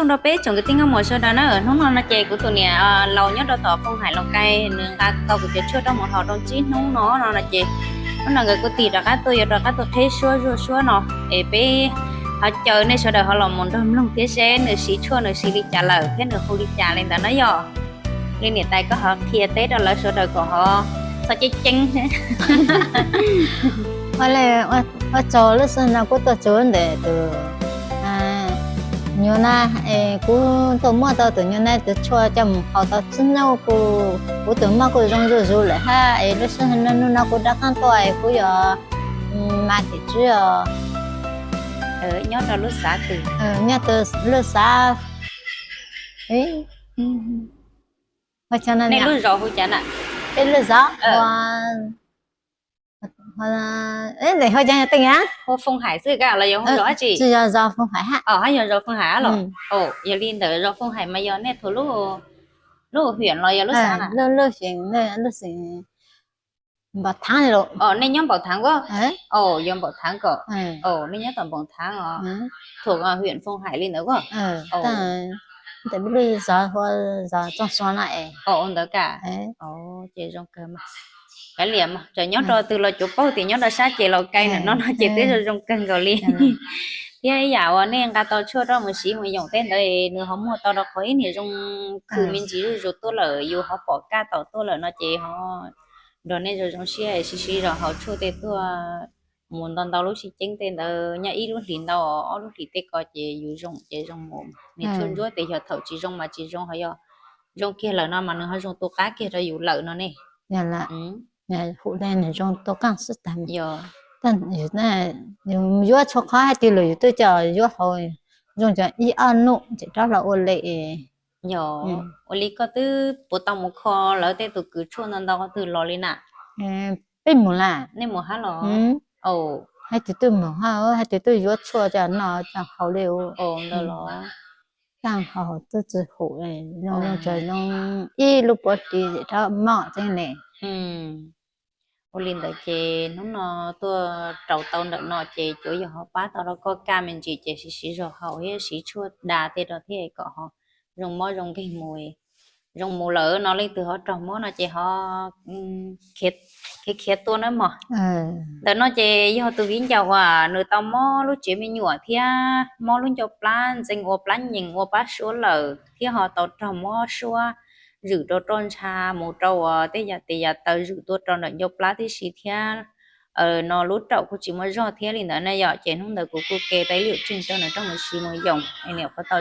Zoo rau peb tsoom kwv tij nkauj muam sawv daws na, hnub no no ces kuv tus niam laus nyob rau tom Fooj Hais Laus Kais nws nqa tau kuv cov tshuaj rau mus haus rau tsib hnub no no no ces hnub no nkawd kuj tig rov qab tuaj, yuav rov qab tuaj qhib suab zuaj suab no es peb ho caw nej sawv daws ho los mus nrog mloog thiab seb nws siv tshuaj nws siv li cas lawm thiab nws hu li cas li ntawd na yom. Li niam tais koj ho qhia teb rau lawv sawv daws kom ho txhob ceeb ceeb. Ua tsaug, lub sij hawm no kuj tuaj txug ntawm tus nyuag nab, kuv tuaj muab tau tus nyuag nab tus tshuaj coj mus haus tau tsib hnub kuv tus mob kuj zoo zuj zus lawm hab es lub sij hawm no kuv rov qab tuaj es kuv yuav mas tim tswb os. Nyob rau lub xav twg? Nyob rau lub xav, lub zos hu cas na? Peb lub zos hu, hu cas teej a? Hu Fooj Hais xwb los yog hu zos dab tsi? Tsis yog zos Fooj Hais hab. Hab yog zos Fooj Hais los? Yog li ntawd zos Fooj Hais mas yog nej tug lub huyện los yog lub xav na? Lub huyện, lub xeem Npaum Thav los. Nej nyob Npaum Thav os? Yog Npaum Thav kom. Nej nyob tom Npaum Thav os, thuộc huyện Phong Hải li ntawd os. Ntawm lub zos hu zos Txooj Xua na es. Ua ntawd ka. Ces zoo kawg mas. Kav liam mas, txawm nyob rau twg los cuav paub tias nyob rau sab ces Laus Kais ntawm no no ces twb zoo zoo kawg nkaus li. Thiab ib yam uas nej nqa tau tshuaj rau mus siv mus yoom tej ntawd es nws ho muaj tau rau qhov ib niam zoo khwm me ntsis zuj zus tuaj lawm, yus ho pom kaj tau tuaj lawm no ces ho nrog nej zoo zoo siab siv siv zog haus tshuaj tej tuaj mus ntau ntau lub sib ceeb tej ntawd nyob ib lub hlis ntau ob lub hlis tej ko ces yus zoo ces zoo mus. Niag tshuaj ntsuab tes yog thaum tsis zoo mas tsis zoo, ho yog zoo kiag lawm no mas nws ho zoo tu qab kiag rau yus lawm no ne. Hu le nws zoo tu qab xwb tag. Yus yuav tshuaj qhov hais tias los yus twb coj yuav haus zoo cov ib ob nub ces rov los ua le. Yog ua li koj twb puas tau mus kho lawv tej tus kws tshuaj ntau ntau qhov twg los li na? Peb mus lawm. Nej mus hab los? Hais tias twb mus hab, hais tias twb yuav tshuaj coj noj coj haus li. Ntawd los? Coj haus twb tsis hum, zoo zoo tsuas zoo ib lub puav ris ces rov mob tseeb li. Ua li ntawd ces hnub no tuaj rau tau ntawm no ces cuav yog ho pab tau rau koj kaj me ntsis ces siv siv zog haus thiab siv tshuaj da tej rau thiab kom ho zoo mob zoo nkeeg mus. Zoo mus lawm no leej twg ho raug mob no ces ho khiav khiav tuaj nawb mog. Ntawm no ces yog tus viv ncaus uas nws tau mob lub tsev me nyuam thiab mob lub ncauj plab ntxeev ua plab nyees ua plab suab lawm thiab ho tau raug mob suab zwm rau roj ntsha mus rau uas tej yam tes yam taw zwm tuaj rau ntawm ncauj plab tib si thiab no lub raum kuj tsis muaj zog thiab li ntawd na yom. Ces hnub ntawd kuv kuj ke tau ib lub tseem rau nws rau mus siv mus yoom es niam qhuav tau